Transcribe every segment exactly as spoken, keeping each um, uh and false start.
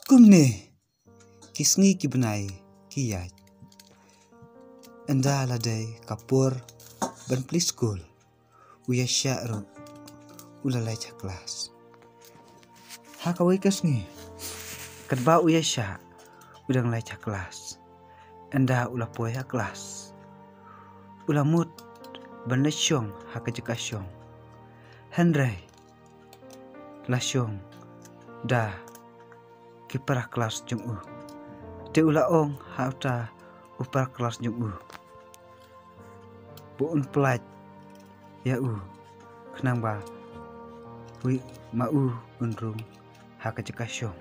Kumne ki sngi ki bnai ki ïaid. Ynda la dei ka por ban plie skul, u Ïaishah ruh u la leit ha klas. Ha kawei ka sngi, katba u Ïaishah u dang leit ha klas, ynda u la poi ha klas, u la mut ban leit shong ha ka jaka shong. Hynrei la shong da ki para klas jong u. Te u la ong ha uta u para klas jong u ba un pyllait ïa u, khnang ba u, ma u un rung ha ka jaka shong.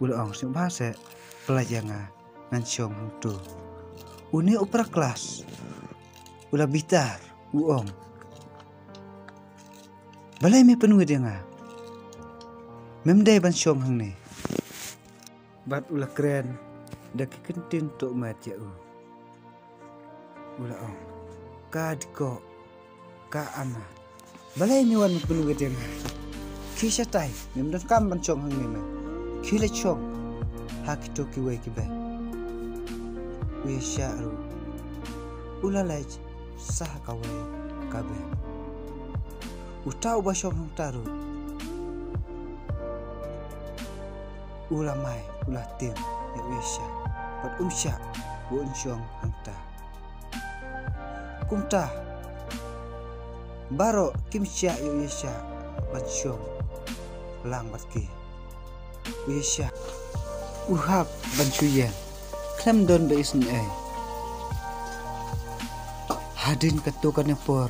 U la ong, sngewbha seh, pyllait ïa nga, ngan shong hangto. Une u para klas u la bitar, u ong, balei me pynwit ïa nga? Mem dei ban shong hangne. Bad u la kren da ki kyntien tohmet ïa u. U la ong, ka dikoh, ka ama, balei me wan pynwit ïa nga? Khie shatai, mem donkam ban shong hangne me. Khie leit shong ha kito kiwei ki bench. U Ïaishah ruh u la leit sa ha kawei ka bench. Uta uba shong hangta ruh u la mai, u la tim ïa u Ïaishah, bad um shah ba un shong hangta. Kumta baroh kim shah ïa u Ïaishah ban shong lang bad ki. U Ïaishah u hap ban shu ïeng, khlem don ba isynei. Hadien katto katne por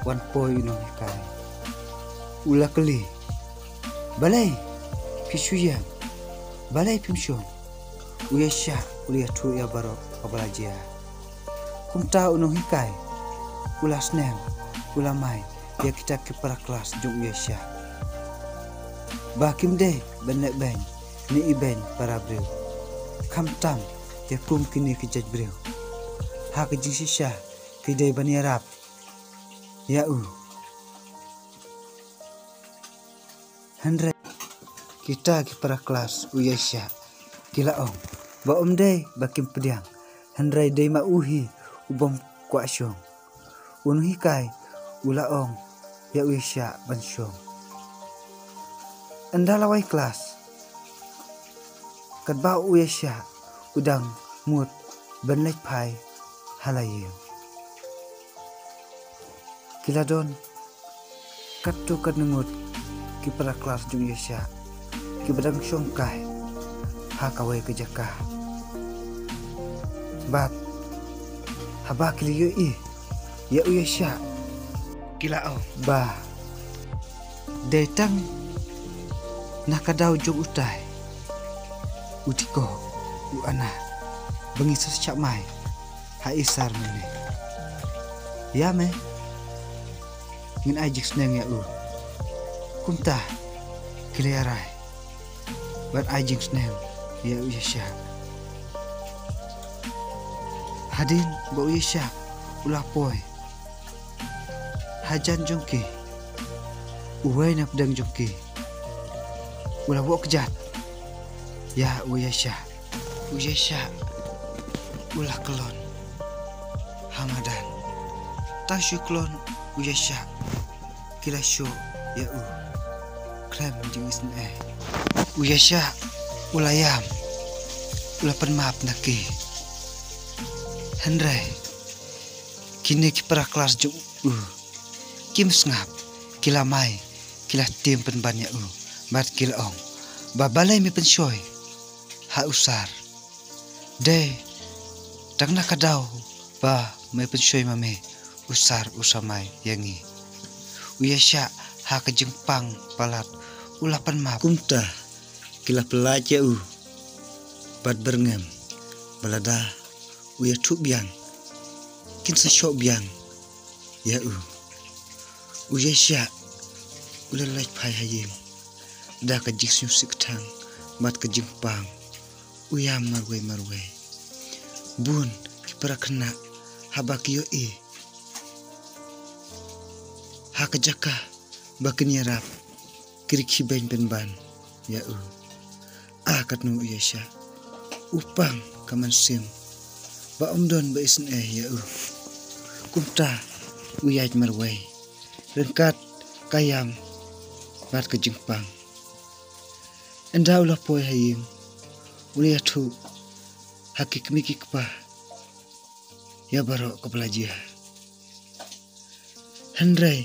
wan poi u nonghikai. U la kylli, balei phi shu ïeng? Balei phim shong? U Ïaishah u la ïathuh ïa baroh kaba la jia. Kumta u nonghikai u la snem, u la mai ïa kita ki para klas jong u Ïaishah ba kim dei ban leh bench ne i bench para briew, khamtam ïa kum kine ki jait briew. Ha ka jingshisha ki dei ban ïarap ïa u. Hynrei kita ki para klas u Ïaishah ki la ong ba um dei ba kim pdiang, hynrei dei ma u hi u bym kwah shong. U nonghikai u la ong ïa u Ïaishah ban shong. Ynda la wai klas, katba u Ïaishah u dang mut ban leit phai ha la ïing, ki la don katto katne ngut ki para klas jong u Ïaishah kiba dang shong kai ha kawei ka jaka. Bad haba ki la ïohi ïa u Ïaishah, ki la ong ba dei tang na ka daw jong utai u dikoh, u ama, ba ngi sa shah mai ha i sar mynne. Ïa me, ngin ai jingsneng ïa u. Kumta ki la ïarai bad ai jingsneng ïa u Ïaishah. Hadien ba u Ïaishah u la poi hajan jong ki, uwei na pdeng jong ki u la wad kjat ïa u Ïaishah. U Ïaishah u la kyllon ha madan. Tang shu kyllon u Ïaishah, ki la shoh ïa u khlem jingisynei. U Ïaishah u la ïam, u la pan map na ki. Hynrei kine ki para klas jong u kim sngap, ki la mai, ki la tim pynban ïa u bad ki la ong ba balei me pynshoi ha u sar. Dei tang na ka daw ba me pynshoi ma me, u sar u sa mai ïa ngi. U Ïaishah ha ka jingpang palat u la pan map. Kumta ki la pyllait ïa u bad byrngem ba lada u ïathuh biang, kin sa shoh biang ïa u. U Ïaishah u la leit phai ha ïing da ka jingsngewsih kthang bad ka jingpang. U ïam marwei marwei. Bun ki para khynnah haba ki ïohi ha ka jaka ba kin ïarap, ki rkhie beiñ pynban ïa u. A katno u ïaishah, u pang ka mynsiem ba um don ba isynei ïa u. Kumta u ïaid marwei ryngkat ka ïam bad ka jingpang. Ynda u la poi ha ïing u la ïathuh ha ki kmie ki kpa ïa baroh kaba la jia. Hynrei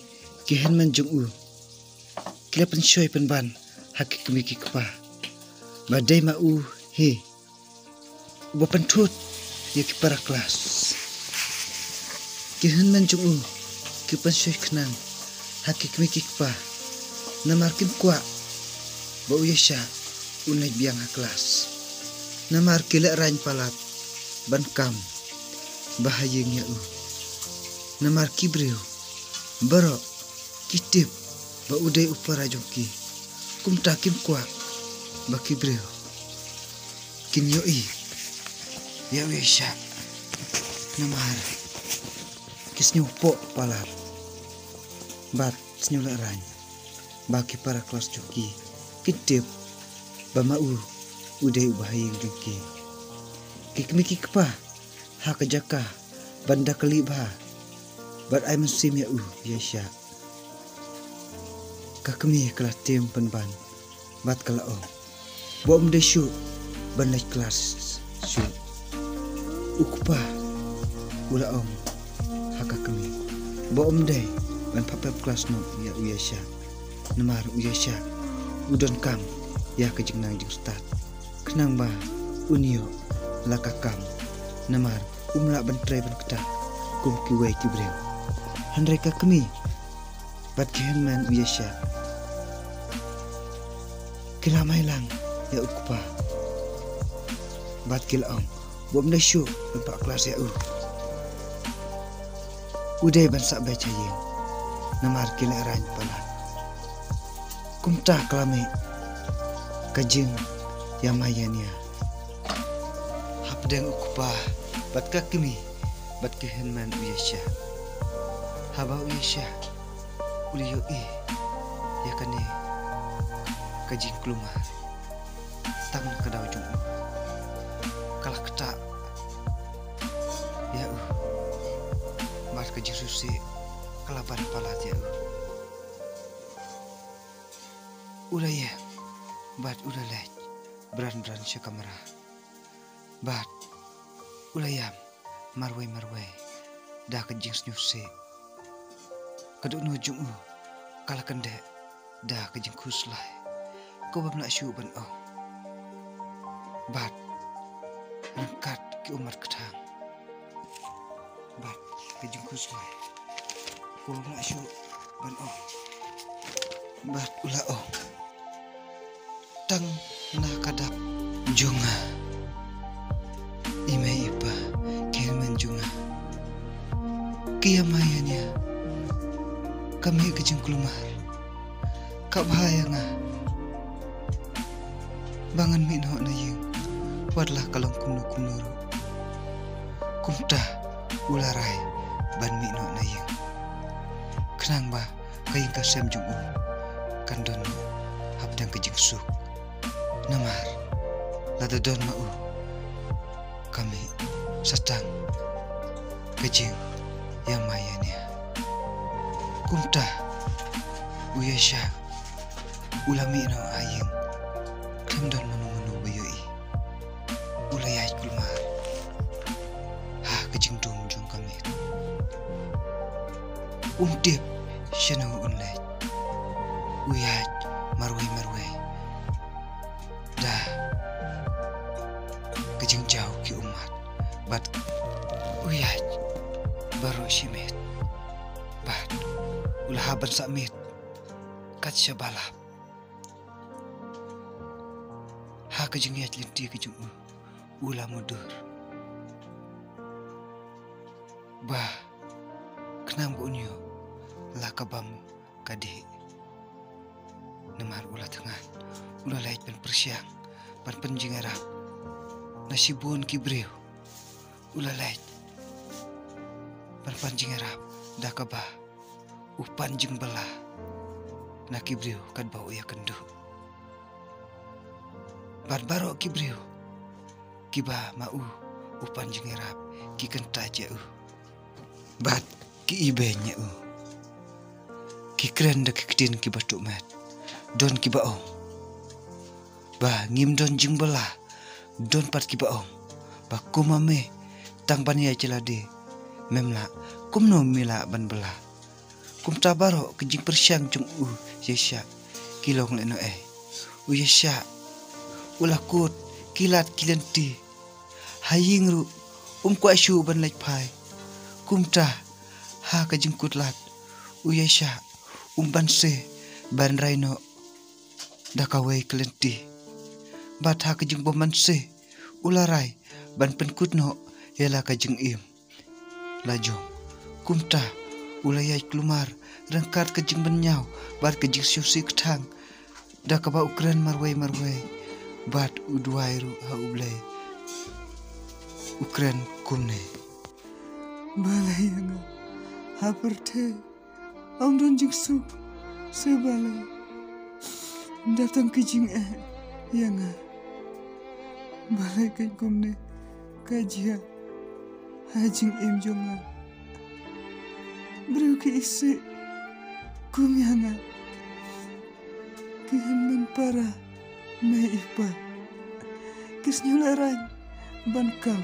ki hynmen jong u ki la pynshoi pynban ha ki kmie ki kpa ba dei ma u hi uba pynthut ïa ki para klas. Ki hynmen jong u ki pynshoi khnang ha ki kmie ki kpa namar kim kwah ba u ïaishah un leit biang ha klas. Namar ki lehraiñ palat ban kam ba ha ïing ïa u. Namar ki briew baroh ki tip ba u dei u para jong ki. Kumta kim kwah ba ki briew kin ïohi ïa u ïaishah. Namar ki sngew poh palat bad sngew lehraiñ ba ki para klas jong ki kin tip ba ma u u dei uba ha ïing jong ki. Ki kmie ki kpa ha ka jaka ban da kali bha bad ai mynsiem ïa u ïaishah, ka kmie ka la tim pynban bad ka la ong ba um dei shuh ban leit klas shuh. U kpa u la ong ha ka kmie ba um dei ban phah pep klas noh ïa u ïaishah. Namar u ïaishah u donkam ïa ka jingnang jingstad khnang ba un ïoh la ka kam. Namar um lah ban trei ban ktah kum kiwei ki briew. Hynrei ka kmie bad ki hynmen u ïaishah ki la mailang ïa u kpa bad ki la ong ba um dei shuh ban phah klas ïa u. U dei ban sah beit ha ïing namar ki lehraiñ palat. Kumta ka la mih ka jingïamai ïania hapdeng u kpa bad ka kmie bad ki hynmen u ïaishah. Haba u ïaishah u la ïohi ïa kane ka jingkulmar tang na ka daw jong u, ka la ktah ïa u bad ka jingsngewsih ka la ban palat ïa u. U la ïeng bad u la leit bran bran sha kamra bad u la ïam marwei marwei da ka jingsngewsih. Ka dohnud jong u ka la kyndeh da ka jingkhuslai, ka bym lah shuh ban ong. Bad ryngkat ki ummat kthang bad ka jingkhuslai, ka bym lah shuh ban ong. Bad u la ong, tang na ka dap jong nga, i mei i pa, ki hynmen jong nga, ki ïamai ïania, ka mih ka jingkulmar, ka bha ïa nga ba ngan mih noh na ïing wat la ka long kumno kumno ruh. Kumta u la rai ban mih noh na ïing khnang ba ka ïing ka sem jong u kan don hapdeng ka jingsuk. Namar lada don ma u ka mih sa tang ka jingïamai ïania. Kumta u ïaishah u la mih noh ha ïing khlem don mano mano ba ïohi. U la ïaid kulmar ha ka jingdum jong ka miet. Um tip shano un leit. U ïaid marwei marwei da ka jingjaw ki ummat bad u ïaid baroh shi miet bad u la hap ban sah miet kat shaba lap. Ha ka jingïaid lynti ka jong u, u la mutdur ba khnang ba un ïoh la ka bam ka dih. Namar u la thngan, u la leit ban pyrshang ban pynjingïarap na shibun ki briew. U la leit ban pynjingïarap da kaba u pan jingbylla na ki briew katba u ïakynduh. Bad baroh ki briew kiba ma u u pan jingïarap ki kyntait ïa u bad ki ibeiñ ïa u. Ki kren da ki ktien kiba tuh met. Don kiba ong ba ngim don jingbylla. Don pat kiba ong ba kum ma me tang ban ïaid sha lade mem lah, kumno me lah ban bylla? Kumta baroh ki jingpyrshang jong u Yesha ki long lehnohei. U Yesha u la kut ki lad ki lynti. Ha ïing ruh um kwah shuh ban leit phai. Kumta ha ka jingkut lad u Yesha um banse ban rai noh da kawei ka lynti. Bad ha ka jingbym banse u la rai ban pynkut noh ïa la ka jingim la jong. Kumta u la ïaid kulmar ryngkat ka jingbynñiaw bad ka jingsngewsih kthang, da kaba u kren marwei marwei bad u duwai ruh ha U Blei. U kren kumne: Balei ïa nga ha pyrthei ym don jingsuk? Se balei da tang ki jingeh ïa nga? Balei keiñ kumne ka jia ha jingim jong nga? Briew ki isih kum ïa nga, ki hynmen para mei i pa, ki sngew lehraiñ ban kam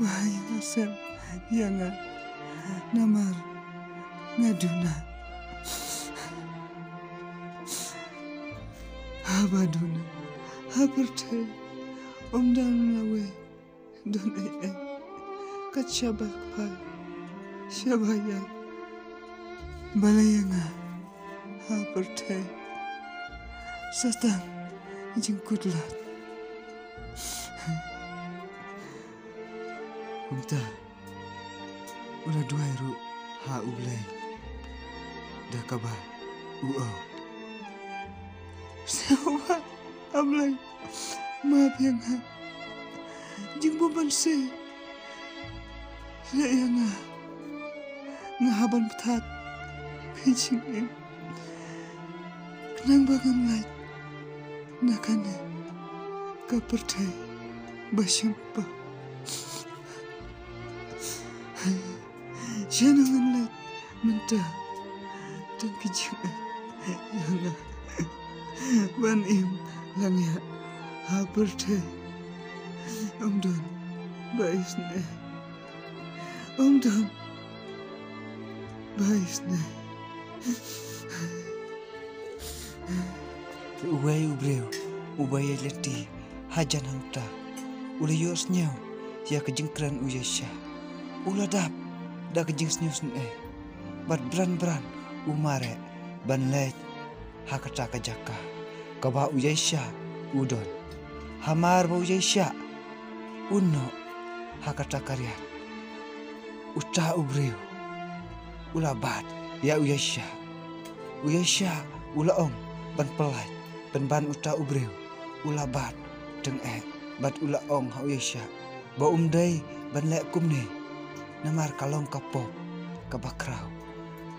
ba ha ïing ha sem ïa nga namar nga duna. Haba duna ha pyrthei ym don lawei, don ei ei kat shaba kpa shaba ïa. Balei ïa nga ha pyrthei sa tang jingkut lad? Kumta u la duwai ruh ha U Blei da kaba u ong: Sngewbha A Blei, map ïa nga. Jingbym banse leh ïa nga, nga hap ban pynthad ka jingim khnang ba ngan lait na kane ka pyrthei ba shemphang. Shano ngan leit mynta? Tang ki jingeh ïa nga ban im lang ïa ha pyrthei. Ym don ba isynei, ym don ba isynei. Te uwei u briew uba ïaid lynti hajan hangta u la ïohsngew ïa ka jingkren u Yesha. U la dap da ka jingsngewsynei bad bran bran u mareh ban leit ha kata ka jaka kaba u Yesha u don. Hamar ba u Yesha un noh ha kata ka riat, uta u briew u la bat ïa u Yesha. U Yesha u la ong ban pyllait pynban uta u briew. U la bat tyngeh bad u la ong ha u Yesha ba um dei ban leh kumne namar ka long ka pop kaba khraw.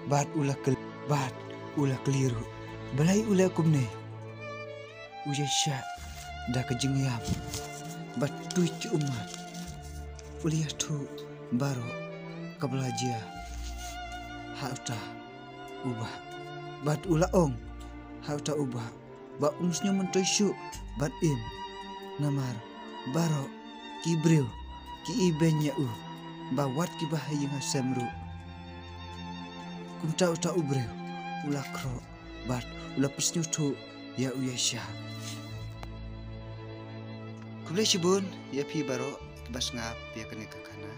Bad u la kylli, bad u la kylli ruh balei u leh kumne. U Yesha da ka jingïam bad tuid ki ummat u la ïathuh baroh kaba la jia ha uta u bah. Bad u la ong ha uta u bah ba um sngewmyntoi shuh ban im namar baroh ki briew ki ibeiñ ïa u, ba wat kiba ha ïing ha sem ruh. Kumta uta u briew u la khroh bad u la pynsngewthuh ïa u Yesha. Khublei shibun ïa phi baroh kiba sngap ïa kane ka khana.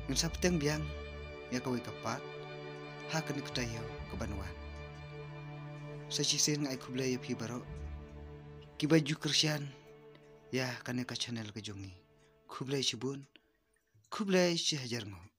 Ngan sa bteng biang ïa kawei ka part ha kane ka taïew kaban wan. Sa shisien nga ai khublei ïa phi baroh kiba ju kyrshan ïa kane ka channel ka jong ngi. Khublei shibun, khublei shihajar nguh.